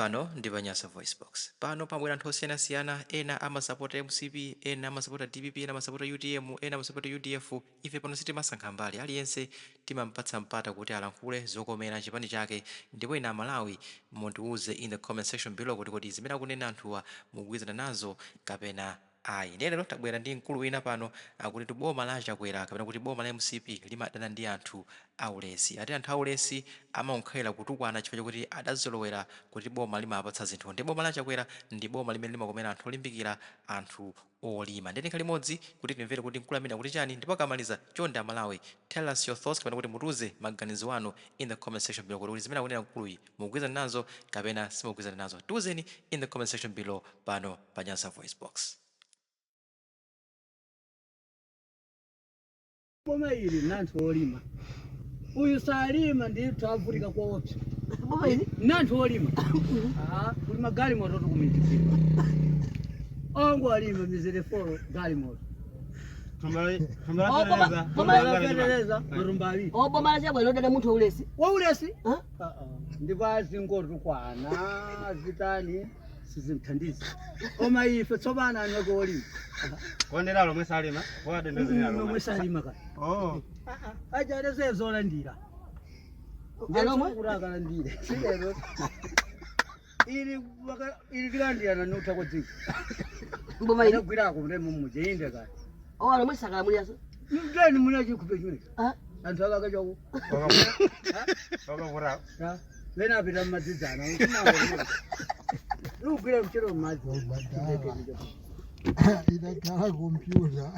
Pano ndi pa Nyasa VoiceBox. Pano pamabwera anthu osiyanasiyana, ena amasapota mcp, ena amasapota dpp, ena amasapota utm, ena amasapota udf. Ife pano sitimasankha mbali, aliyense timampatsa mpata kuti alankhule zokomera chipani chake ndipo inu Amalawi mutiuze in the comment section below kuti kodi zimene akunena anthuwa mukugwirizana nazo kapena ayi. Ndiye lero tabwera ndi mkulu wina pano akutitu boma la Chakwera kapena kuti boma la mcp limadana ndi anthu aulesi. Ati anthu aulesi amangokhalira kutukwana chifukwa chakuti adazolowera kuti boma limawapatsa zinthu. Ndiye boma la Chakwera ndi boma limene limakomera anthu olimbikira, anthu olima. Ndiye tikhale limodzi kuti timvere kuti mkulu ameneyu akuti chani ndipo akamaliza chonde aMalawi tell us your thoughts kapena kuti mutiuze maganizo anu in the comment section below kuti zimene akunena mkuluyi mukugwirizana nazo kapena simukugwirizana nazo. Tiuzeni in the comment section below pano pa Nyasa VoiceBox. Boma ili nanthu olima uyu salima ndithu avutika koopsa. Boma ili? Nanthu olima. Ah, kuli magalimoto tukumitikira ongo alima mizere folo galimoto. Oh, Fetereza matumba awiri. Oh, boma la Chakwera lodana munthu waulesi. Waulesi. Ha? Ah, ah. Ndipo azingotukwana zitani sizimthandiza koma ife tsopano anako olima. Kondera lomwe salima, Lomwe salima kale. Oh. Aja zolandira. Alomwe? Kuti akalandire silero ili ili tilandira nutha kwa dziko. Boma ili? Anagwirako mremo muje inde kale. Oh, alomwe sakalamuliranso. Mteni muna chikhupe chimenechi. Ah? Anthu akakachako. Wakavura. Vena apita mmadzidzana lugwira mchero mmadzi. Idakhala kompyuta.